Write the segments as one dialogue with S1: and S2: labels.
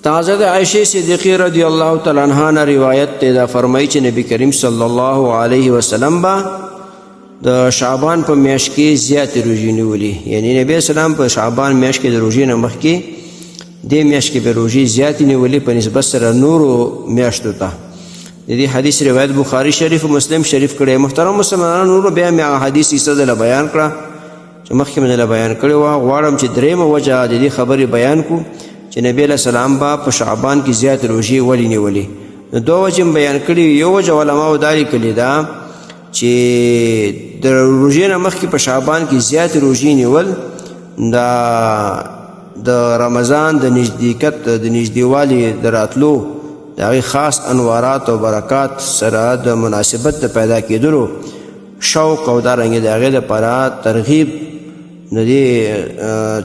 S1: تازه د عائشه صدیقه رضی الله تعالی عنها نه روایت ته دا فرمایي چې نبی کریم صلی الله علیه وسلم با د شعبان په میاشت کې زیات روزې نیولې، یعنی نبی اسلام په شعبان میاشت کې د روزې نه مخکې دې میاشت کې به روزې زیاتې نیولې په نسبت سره نورو میاشتو ته. د دې حدیث روایت بخاری شریف او مسلم شریف کړی. محترم مسلمانانو، نورو بیا مې هغه حدیث حصه دله بیان کړه چې مخکې مې دله بیان کړې وه. غواړم چې درېیمه وجه د دې خبرې بیان کړو چې نبی علیه السلام به په شعبان کې زیات روژې ولې نیولې. نو دوه وجې مې بیان کړي. یو وجه علماو دا لیکلې ده چې د روژې نه مخکې په شعبان کې زیات روژې نیول دا د رمضان د نږدېکت د نږدېوالي د راتلو د هغې خاص انوارات او برکات سره د مناسبت د پیدا کېدلو شوق او دارنګې د هغې دپاره ترغیب د دې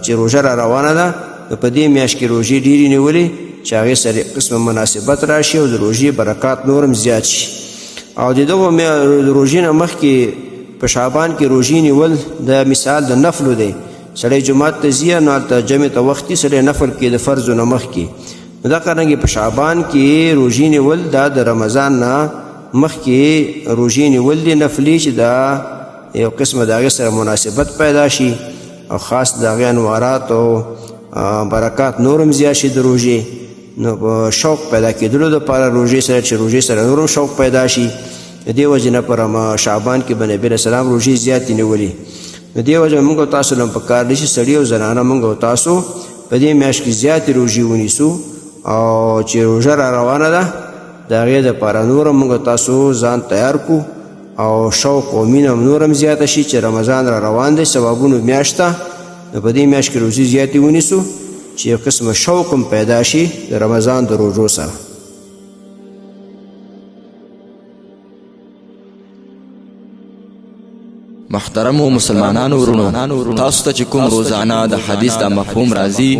S1: چې روژه را روانه ده، نو په دې میاشت کې روژې ډېرې نیولې چې هغې سره قسمه مناسبت راشي او د روژې برکات نور هم زیات شي. او د دغو روژې نه مخکې په شعبان کې روژې نیول د مثال د نفلو دی. سړی جومات ته ځي نو هلته جمع ته وختي سړی نفل کې د فرضو نه مخکې. نو دغه رنګې په شعبان کې روژې نیول دا د رمضان نه مخکې روژې نیول دي نفلي، چې دا یو قسمه د هغې سره مناسبت پیدا شي او خاص د هغې انوارات او برکات نور هم زیات شي د روژې. نو په شوق پیدا کېدلو دپاره روژې سره چې روژې سره نور هم شوق پیدا شي، د دې وجې نه په شعبان کې به نبي علیه السلام روژې زیاتې نیولې. د دې وجه موږ او تاسو له په کار دي چې سړي او زنانه موږ او تاسو په دې میاشت کې زیاتې روژې ونیسو او چې روژه را روانه ده د هغې دپاره نور هم موږ تاسو ځان تیار کړو او شوق او مینه هم نور هم زیاته شي چې رمضان را روان دی، ثوابونو میاشت ده. نو په دې میاشت کې روزي زیاتې ونیسو چې یو قسمه شوق هم پیدا شي د رمضان د روژو سره.
S2: محترمو مسلمانانو ورونو، تاسو ته چې کوم روزانه د حدیث دا مفهوم راځي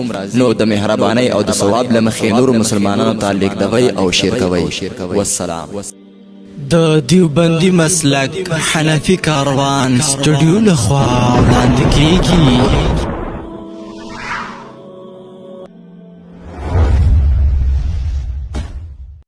S2: نو د مهربانۍ او د ثواب له مخې نورو مسلمانانو ته لیږدوئ او شیر کوئ. والسلام.
S3: د دیوبندي مسلک حنفي کاروان سټډیو لخوا وړاندې کیږي.